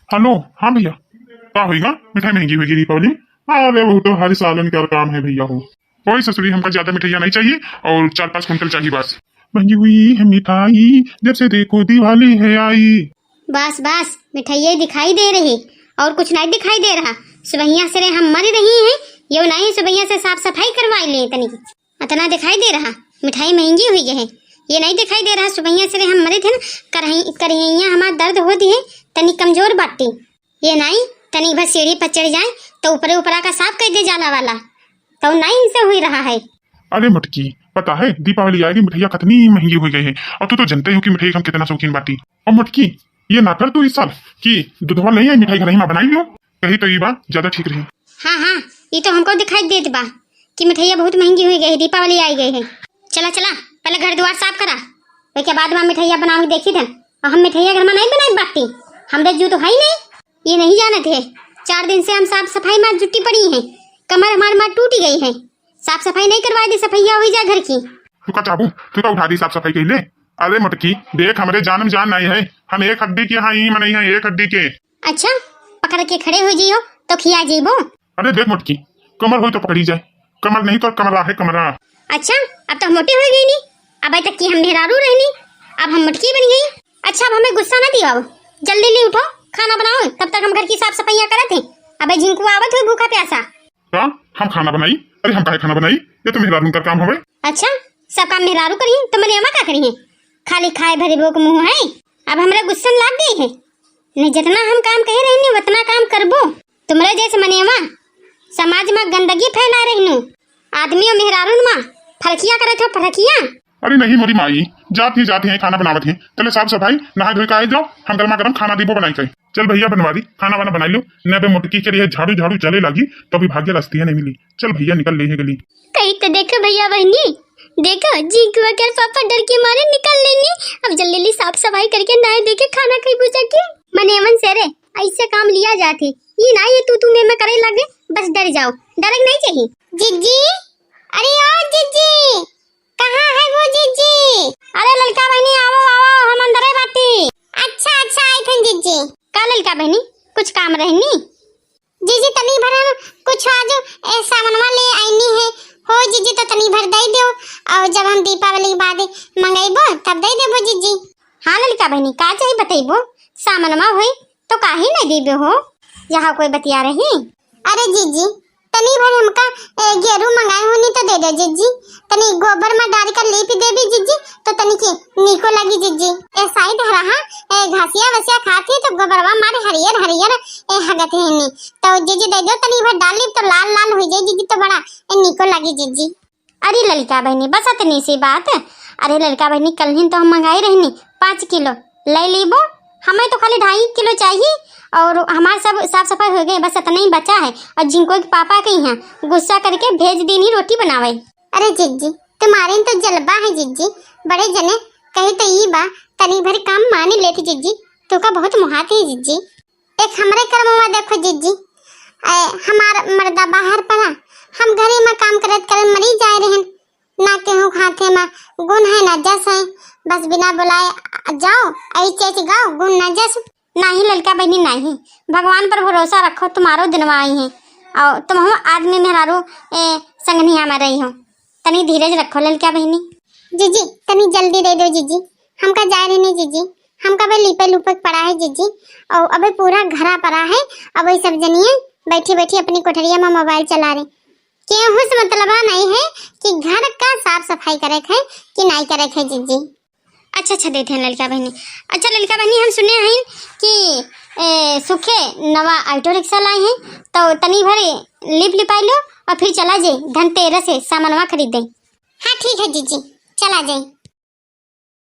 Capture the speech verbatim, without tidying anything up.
हेलो, हाँ भैया, का होइगा? मिठाई महंगी होइगी दीपावली में? अरे, वो तो हर सालन का काम है भैया हो। कोई ससुरी, हमका ज्यादा मिठाइयाँ नहीं चाहिए और चार पाँच कुंटल चाहिए बस। महंगी हुई है मिठाई, जब से देखो दिवाली है आई। बस, बस, मिठाइये दिखाई दे रही और कुछ नहीं दिखाई दे रहा। सुबहिया से रे हम मरी रही हैं, यो नहीं सुबहिया से साफ सफाई करवाई ले तनी। अतना दिखाई दे रहा, मिठाई महंगी हुई है। ये नहीं दिखाई दे रहा, सुबहिया से रे हम मरे थे ना, करही-, करहिया हमार दर्द होती है, तनी कमजोर बाटी। ये नहीं, तनी भर सीढ़ी पर चढ़ जाए, तो ऊपरे ऊपरा का साफ कर दे जाला वाला, तो नहीं इनसे हुई रहा है। अरे मटकी, पता है, दीपावली आएगी, मिठाइयाँ कितनी महंगी हुई गई है, और तू तो जानते हो कि मिठाई हम कितना शौकीन बाटी। और मटकी, ये ना कर तू इस साल कि दूधवा नहीं आई, मिठाई घर ही में बनाई लियो, कही तो ये बात ज्यादा ठीक रही। हाँ, हाँ, ये तो हमको दिखाई देत बा कि मिठाइयाँ बहुत महंगी हुई गई है, दीपावली आई गई है। चला, चला, पहले घर द्वार साफ करा, ओके बाद में मिठाइयाँ बनावे देखी थे। और हम मिठाइयाँ घर में नहीं बनाई बाटी, हमरे जू तो है ही नहीं। ये नहीं जानत है, चार दिन से हम साफ सफाई में जुटी पड़ी हैं, कमर हमार मार टूटी गई है, साफ सफाई नहीं करवाई दी, सफैया हुई जाए घर की। तू का चाहबू, तू का उठा दी साफ सफाई के लिए? अरे मटकी, देख, हमरे जान में जान नहीं है, हम एक हड्डी के हाँ ही मनई है, एक हड्डी के। अच्छा, पकड़ के खड़े हो जियो तो खिया जीबो। अरे देख मोटकी, कमर होई तो पकड़ी जाए, कमर नहीं तो कमरा है कमरा। अच्छा, अब तो हम मोटी हो गई नी, अब तक की हम मेहरारू रहनी, अब हम मोटकी बन गई। अच्छा, अब हमें गुस्सा ना दिवाओ, जल्दी ली उठो, खाना बनाओ, तब तक हम घर की साफ सफाइयाँ करत हैं। अबे झिंकू आवत हुई भूखा प्यासा। का हम खाना बनाई? अरे हम काहे खाना बनाई, ये तो मेहरारू का काम हवे। अच्छा, सब काम मेहरारू करी तो मने अम्मा का करी है? खाली खाए भरे भूख मुँह है। अब हमरा गुस्सा लाग गई है, नहीं जितना हम काम कहे रहनी उतना काम करबो। तुमरे जैसे मनेवा समाज में गंदगी फैला रहनू, आदमी और मेहरारून में फरकिया करत हो फरकिया। अरे नहीं मोरी माई, जात ही जात ही खाना बनावत ही, चले साफ सफाई नहा धोई के आए जाओ, हम गर्मा गर्म खाना दीबो बनाई के। चल भैया बनवारी, खाना वाना बनाई लो, न बे मोटकी के लिए झाड़ू झाड़ू चले लागी तो अभी भाग्य रस्तियाँ नहीं मिली। चल भैया निकल ले है गली। कही तो देखो भैया बहनी, देखो झिंकुआ के पापा डर के मारे निकल लेनी। अब जल्दी जल्दी साफ सफाई करके नहाए धोए के खाना खाई बुझा के। मनेवन से रे ऐसे काम लिया जात है, ये ना ये तू तू में में करे लागे, बस डर जाओ, डर नहीं चाहिए। जिज्जी, अरे ओ जिज्जी, कहाँ है वो जिज्जी? अरे ललका बहनी आवो आवो, हम अंदरे बाटी। अच्छा अच्छा आई थन जिज्जी। का ललका बहनी, कुछ काम रहनी? जीजी, तनी भर हम कुछ आज, ए, सामनवा ले आईनी है। हो जीजी, तो तनी भर दे दो, और जब हम दीपावली के बाद मंगेबो, तब दे देबो जीजी। हाँ ललिका बहनी, का चाही बतैबो, सामनवा होई तो काहे नहीं देबे हो, यहाँ कोई बतिया रही। अरे जीजी, तनी भर हमका, ए, गेरू मंगाए होनी तो दे दो जीजी। तनी गोबर में डाल कर लीप देबी जिज्जी, तो तनी के नीको लगी जिज्जी। ए साइड हरहा, ए घासिया वसिया खात ही तो गोबरवा मारे हरियर हरियर, ए हगत ही नी। तो जिज्जी दे दो तनी भर डाल ली तो लाल लाल हो जाए जिज्जी, तो बड़ा, ए नीको लगी जिज्जी। अरे ललिका बहनी, बस अतनी सी बात। अरे ललिका बहनी, कल ही तो हम मंगाई रहनी पाँच किलो, ले लीबो। हमें तो खाली ढाई किलो चाहिए और हमार सब साफ सफाई हो गई, बस इतना ही बचा है। और जिनको के पापा के यहाँ गुस्सा करके भेज देनी रोटी बनावे। अरे जिज्जी, तुम्हारे तो जलवा है जिज्जी, बड़े जने कहे तो ई बा, तनी भर काम मान लेती जिज्जी, तू का बहुत मुहाती है जिज्जी। एक हमरे कर्मवा देखो जिज्जी, ए, हमार मर्दा बाहर पड़ा, हम घरे में काम करत करत मरी जाए रहन, ना केहू के हाथे में गुण है ना जस है, बस बिना बुलाए जाओ, आई चेच गाओ, गुण ना जस। नाही ललका बहनी नाही, भगवान पर भरोसा रखो, तुम्हारो दिनवा आई है। और तुम हम आदमी मेहरारू, ए, संगनिया में रही हो, तनी धीरज रखो ललका बहनी। जीजी, तनी जल्दी दे दो जीजी, हमका जाए रहने जीजी, हमका अबे लीपे लूपे के पड़ा है जीजी, और अबे पूरा घरा पड़ा है, अब वही सब जनिए बैठी बैठी अपनी कोठरिया में मोबाइल चला रहे। केहू से मतलबा नहीं है कि घर का साफ सफाई करे के है कि नहीं करे के है जीजी। अच्छा, अच्छा, देते हैं ललका बहनी। अच्छा ललका बहनी, हम सुने हैं कि, ए, सुखे नवा ऑटो रिक्शा लाए हैं, तो तनी भर लिप लिपाई लो और फिर चला जाए धनतेरस से सामानवा खरीदे। हाँ ठीक है जीजी, चला जाए।